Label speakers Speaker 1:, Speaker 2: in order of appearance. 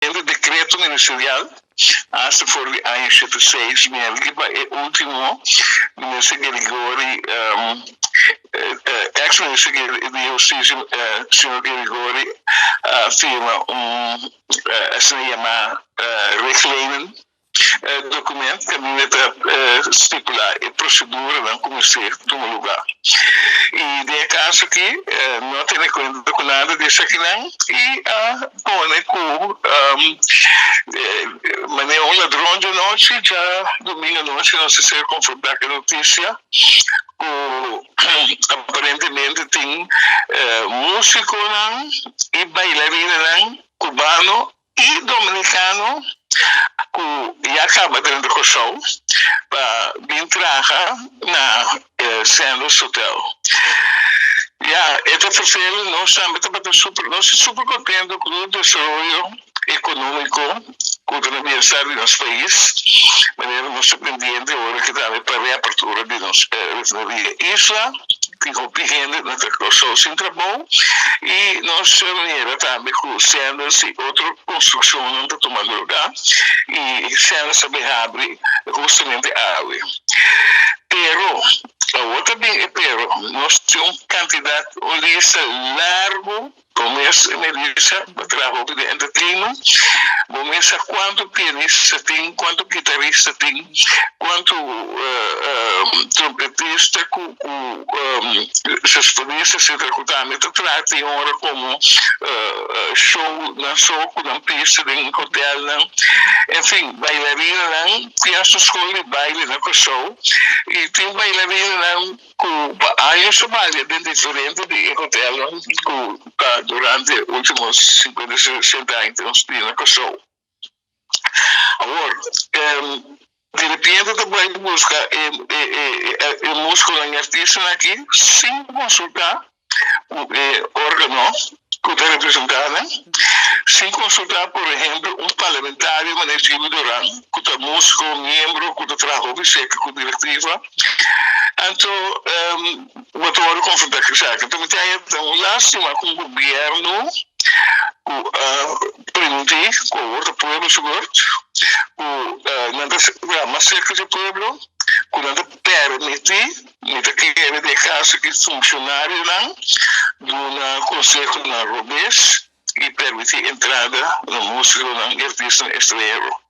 Speaker 1: Diferente dekreto ministerial hasta for di aña 76 merki pa e ultimo minister Girigorie, ex minister di Hustisia señor Girigorie a firma un asina yama richtlijnen dokument kaminda ta stipulá e proseduranan ku mester tuma lugá. I den e kaso aki no a tene kuenta ku nada di esakinan i a pone ku manera un ladron djanochi djadumingu anochi nos a ser konfrontá ku e notisia ku aparentemente tin músikonan i bailarinanan kubano i dominikano ku ya kaba drenta Kòrsou pa bin traha na Sandals Hotel. Ya, e ta ferfelu, nos tambe tabata super, nos ta super kontento ku tur desaroyo ekonómiko ku ta na bienestar di nos pais, manera nos ta pendiente ora ku tambe pa reapertura di nos refineria Isla. Tin hopi hende na ta Kòrsou sin trabou i nos mira tambe ku Sanders i otro konstrukshonnan ta tumando lugá i Sanders a bin habri hustamente awe. Pero, awor ta bin e pero, nos tin un kantidat, un lista largu. Bo mes Melissa bo traha hopi den entertainment, bo mes sa cuanto pianista tin, cuanto guitarista tin, cuanto trompetista cu saxofonista etcetera cu tambe ta traha tin ora como show nan so cu nan pista den hotelnan, enfin bailarinanan tin hasta school di baile na Curaçao y tin bailarinanan. Ku pa años ta balia den diferente di e hotelnan ku ta durante e ultimo sinkuenta sesenta aña tin nos bini na Kòrsou. Awor, di repente ta bai buska e músikonan i artistanan aki sin konsultá ku e órgano ku ta representá nan, sin konsultá por ehempel un parlamentario manera Jimmy Duran ku ta músiko, miembro ku ta traha hopi serka ku direktiva. Anto bo ta wòrdu konfrontá ku esaki. Anto mi ta haña ta un lástima ku un gobièrnu ku a primintí ku awor ta pueblo su bùrt, ku nan ta mas serka di pueblo, ku nan ta permití. Mi ta kere den caso ki funcionarionan duna consehonan robes y permiti entrada na musiconan y artistanan extranhero.